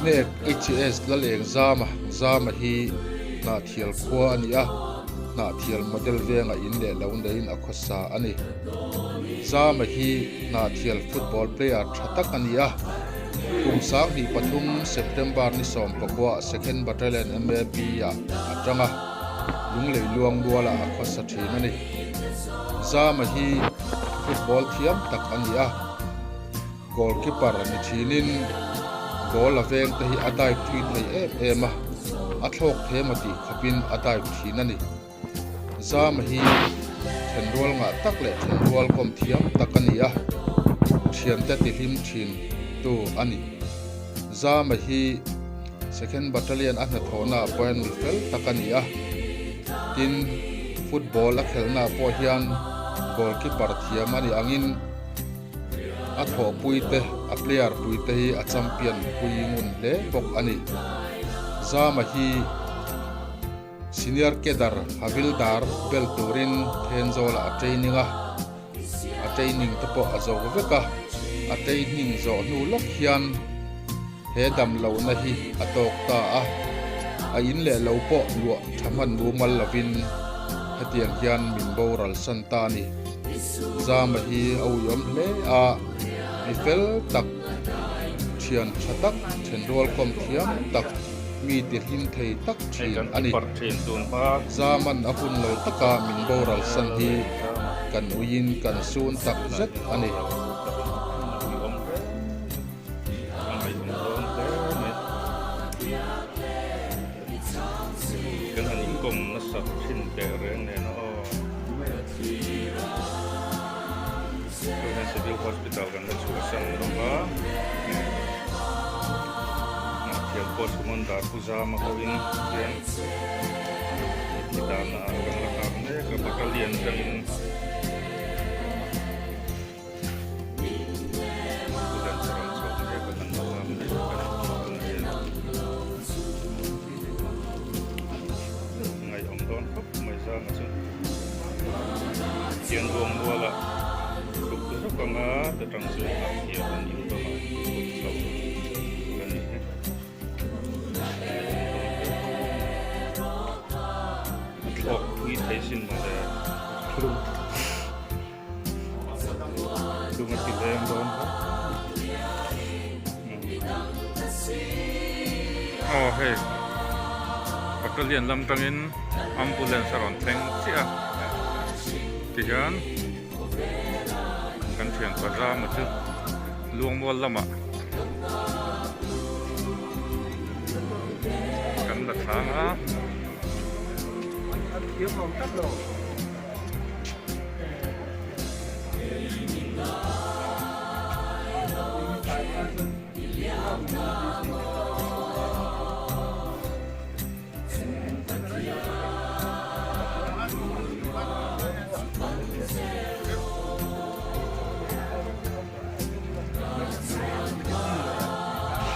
Hnek HS Lalengzama Zama hi Hnahthial khua a ni a, Hnahthial model venga in leh lo neiin a khawsa a ni. Zama hi Hnahthial football player tha tak a ni a, kum 2003 September ni 19 Second Battalion MAB ah a tang a, Lunglei Luangmualah a khawsa thin a ni. Zama hi football thiam tak a ni a. Goalkeeper ni thinin goal a veng te hi a dive thui thei em em a, a thlawk thei emaw tih khawpin a dive thin a ni. Zama hi thenrual ngah tak leh thenrual kawm thiam tak a ni a, thiante tihlim thin tu a ni. Zama hi Second Battalion a hnathawhna ah pawh hian mi fel tak a ni a, tin football a khelhna ah pawh hian goalkeeper thiam a ni angin, A thawhpui te, a player pui te hi a champion pui ngun hle bawk a ni. Zama hi senior cadre Havildar bel turin Thenzawl-ah a training a, a training te pawh a zo vek a, a training zawh hnu lawk hian he damlohna hi a tawk ta a, a in leh lo pawh luah tha hman mumal lovin hetiang hian min boral san ta a ni. Zama hi a uiawm hle a, mi fel tak, thian tha tak, thenrual kawm thiam tak, mi tihlim thei tak thin a ni. Zaman a hun lo taka min boral san hi kan uiin kan sun tak zet a ni. Kan han inkawm nasa thin teh reng nen aw. Tuna Civil Hospital kan la chhuahsan lawk a. Hnah pawh Sumandar Pu Zama hoin hian thi danah kan la nghak mek a battalion atangin Ngaihawm dawn khawp mai zanga chu Pathian ruang mualah tluk rawk anga ta tang chu a thiam an in bangah kut chho tur a ni e. A thlawk pui thei sin mawle. Lung a ti leng dawn bawk. Aw hei battalion lam tangin ambulance a rawn thleng chiah a tihian kan thian pajama chu luangmual lamah kan la thlang a.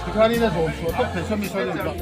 Tikhanin a zawn chhuah tawp thei sawmi sawi a ni ta.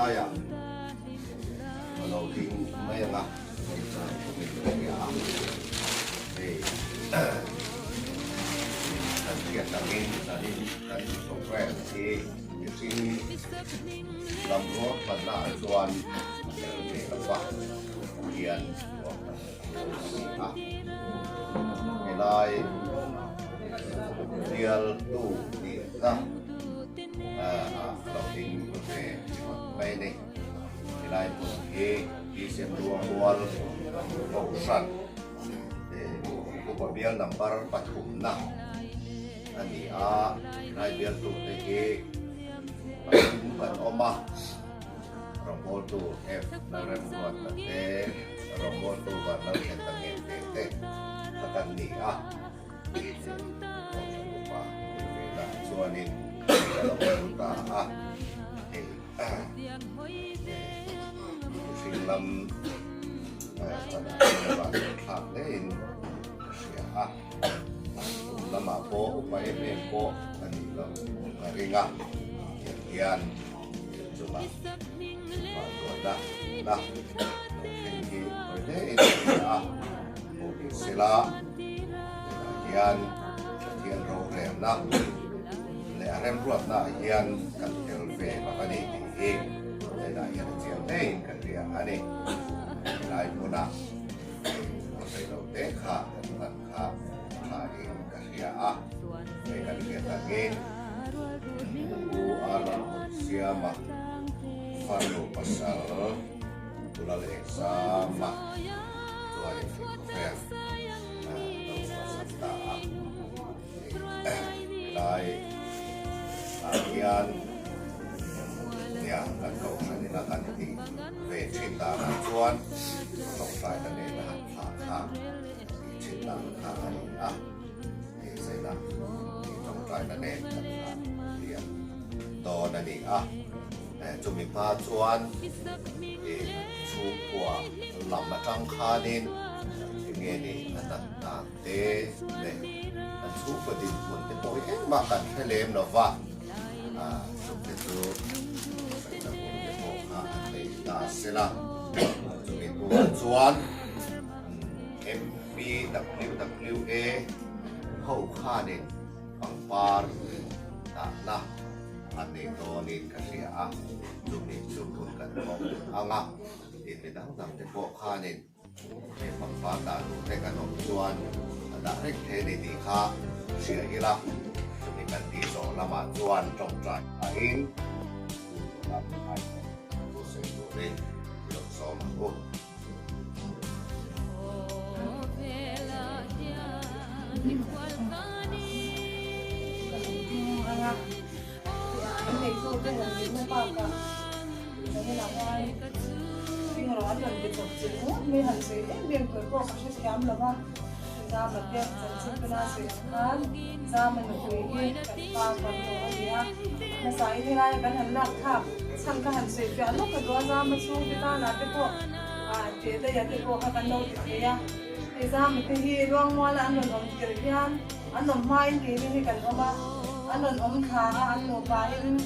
Helaiah ka lo ding mai ang a, hei chuan ka mit ka hria a, hei kan hriat angin zanin kan programme hi mihring lam ruahmanna ah chuan a tel ve lo va, hian ruahmanna chu a ni a, helai bialtu nihna ah ka lo ding ve ringawt mai a ni. Helai hmun hi Bcm Ruangmual Kohhran upa bial number pathumna a ni a, helai bialtute hi pathum kan awm a, rawngbawltu F Lalremruata te, rawngbawltu Vanlaltheta Ngente te kha kan ni a. Kohhran upa hnenah chuanin ka lo kal ta a, hei mihring lam chanah chuan a thlak hlein ka hria a, kum lamah pawh upa em em pawh a nih loh ka ring a, tiang hian chungah vanduaina na lo thleng hi hawi hlein ka hria a, hmuh ni sela tunah hian Pathian rorelna leh a remruatna ah hian kan tel ve bak a ni tih hi tunah hian a chiang hlein ka hria a ni. Helai hmunah a sawi lo te kha kan hman kha tha in ka hria a, hei kan hriat angin Pu Arnold Siama farnu pasal Pu Lalengzama chuanin khawvel lo chhuahsan ta a, helai ah hian nia kan kohhran ina kan tih ve thin danah chuan tawngtaina nena han thlah kha tih thin dan kha a ni a, hei zaina tih tawngtaina nen kan thlah liam dawn a ni a, chumi hma chuan chhungkua lam atang khanin enge ni a nat dan te leh an chhungkaw dinhmun te pawh hi engmah kan hre lem lo va, chungte chu sawi hun te pawh kha an nei ta sela, chumi hnuah chuan MPWWA ho khanin pangpar dahna an nei dawnin ka hria a, chumi chu hun kan hmang ang a, tin mi dang dang te pawh khanin He pangpar dah duh te kan awm chuan a dah reng thei a ni tih kha hria ila, chumi kan tih zawh lamah chuan tawngtai pahin lam ai thu sawi turin i lo sawm ang u. An awm hmain keini hi kan awm a, an rawn awm thla a, an nupain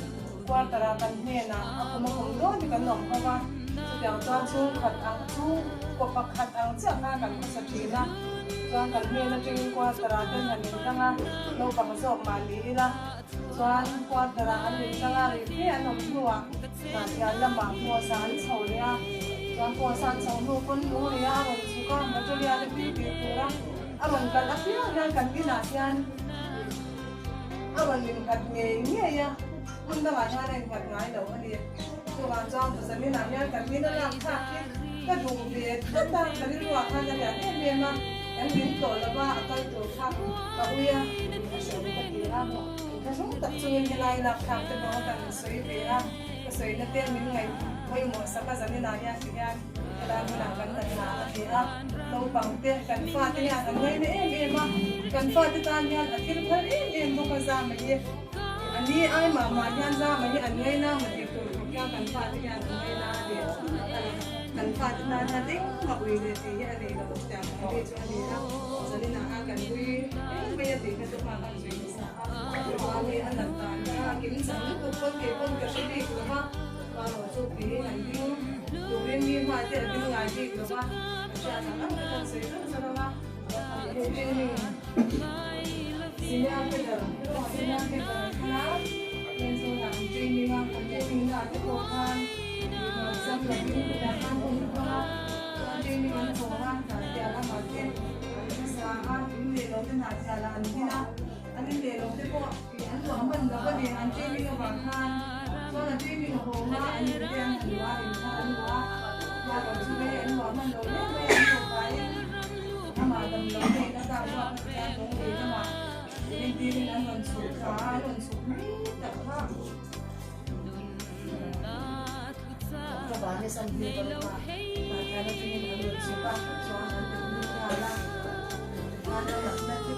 quarter ah kan hnenah a kum a kum dawn hi kan awm ho va, chutiang chuan chhungkhat ang chhungkaw pakhat ang chiah kha kan hmasa thin a, chuan kan hnen atangin quarter ah ten han intang a, naupang zawk mah ni ila chuan quarter ah an intang a, rei fe an awm hnuah Hnahthial lamah post ah an chho leh a, chuan post a an chho hnu pawn lung lei a rawn chhuk a, material a pi tih tur a. A rawn kal apiang hian kan inah hian a rawn innghat ngei ngei a, hmun dangah hian a innghat ngai lo a ni. Chuvang chuan Vawzam inah hian kan min a lak thlak hi ka duh ve tlat a, ka rilruah khan a lian em em a, kan min tawh lova a kal tur kha ka ui a, a hrilh ka ti a, inthlahrung tak chungin helai lak thlak te pawh ka kan sawi ve a, ka sawina te min ngaih pawimawh sak a zan inah hian ti hian. Helai hmunah kan la hna a ti a, naupang te kan fate hian an ngaina em em a, kan fate tan hian a thil phal em em bawk a zama hi a ni ai mah mah hian zama hi an ngaina maw tih tur khawp hian kan fate hian an ngaina a ni. Kan fate tan hian engmah ui leh tih hi a nei lo chutiang ang mi chu a ni a, zaninah a kan ui eng mai a tih kha chu hma kan zui nasa a, chuan hei a nat dan kha a kim chang lutuk pawn kei pawn ka hre bik lo va. Maro chu tiin an ding turin mi hma te a ding ngai bik lo va, a hriat ang ang te khan sawi zawr zawr ang a, he training senior cadre erawh senior cadre an kal a, Lenzawn ah an training a, an training na ah te pawh khan exam lovin hetah khan hun an hmang a, chuan training an haw a, hnahtiah lamah te an hmasa a, in leh lo te hnahtiah lah an din a, an in leh lo te pawh. An luah hman lo a ni, an training avang khan chuan an training a hawng a, an in te an han luah a, in thar an luah a, hna lo chu vei an luah hman lo hle mai a, an luah vaiin amah dam lo te in a kak ruak a tia lung lei lamah entirin an rawn chhuk thla a, an rawn chhuk mai tak kha. October ni 26 ah Hnahtial atangin an rawn chhuk a, chuan an admit nghal a, tikhan a natna te.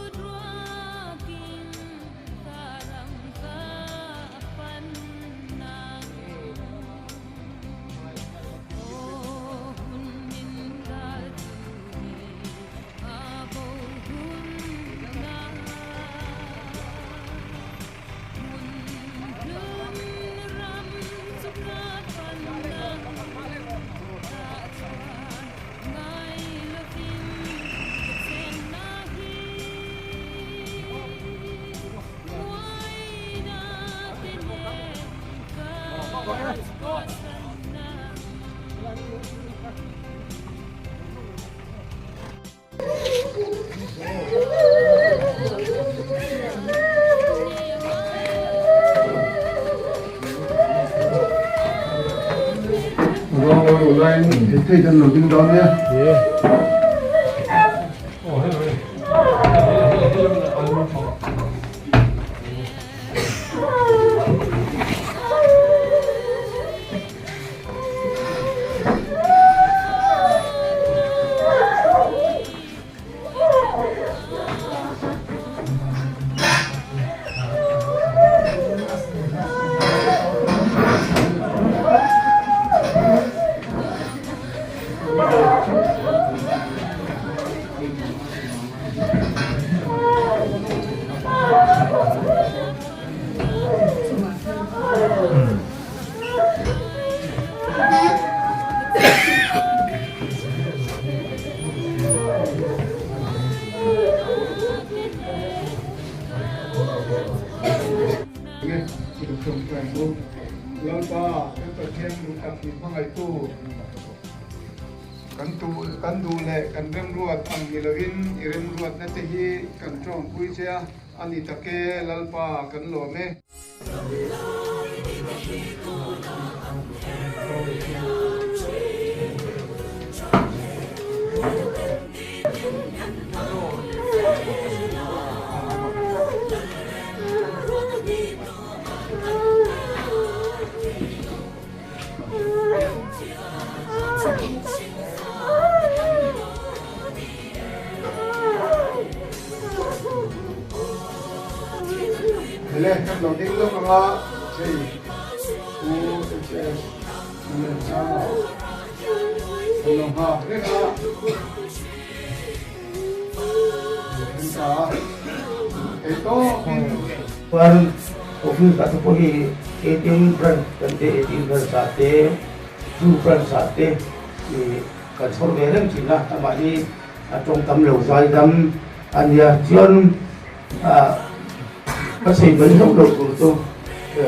Lalpa kan Pathian duhtak min hmangaihtu kan kan duh leh kan remruat ang ni loin i remruatna te hi kan tawngpui che a, a ni tak e Lalpa kan lawm e. Hele kan lo ding lawk anga hei Pu HS Lalsanga kan lo nghak reng a Kan ta ei tawkin Chuan office ah te pawh hi ATM branch kan te ATM branch ah te Zoo branch ah te ih kan chhawr ve reng thin a amah hi a tawng tam lo zai dam a nia chuan ah ka chei mai hlauh lo tur chu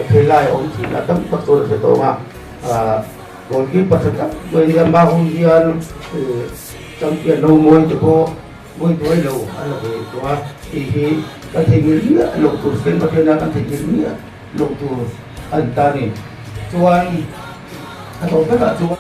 thei lai a awm thin a tam tak chuan a hre tawng a ah goalkeeper tha tak mai a nia mah hun hian ih champion no mawi te pawh Mawi duai lo a la ve tawh a, tih hi kan theihnghilh miah loh tur sen Pathiana kan theihnghilh miah loh tur a ni ta a ni. Chuan a tawp vekah chuan.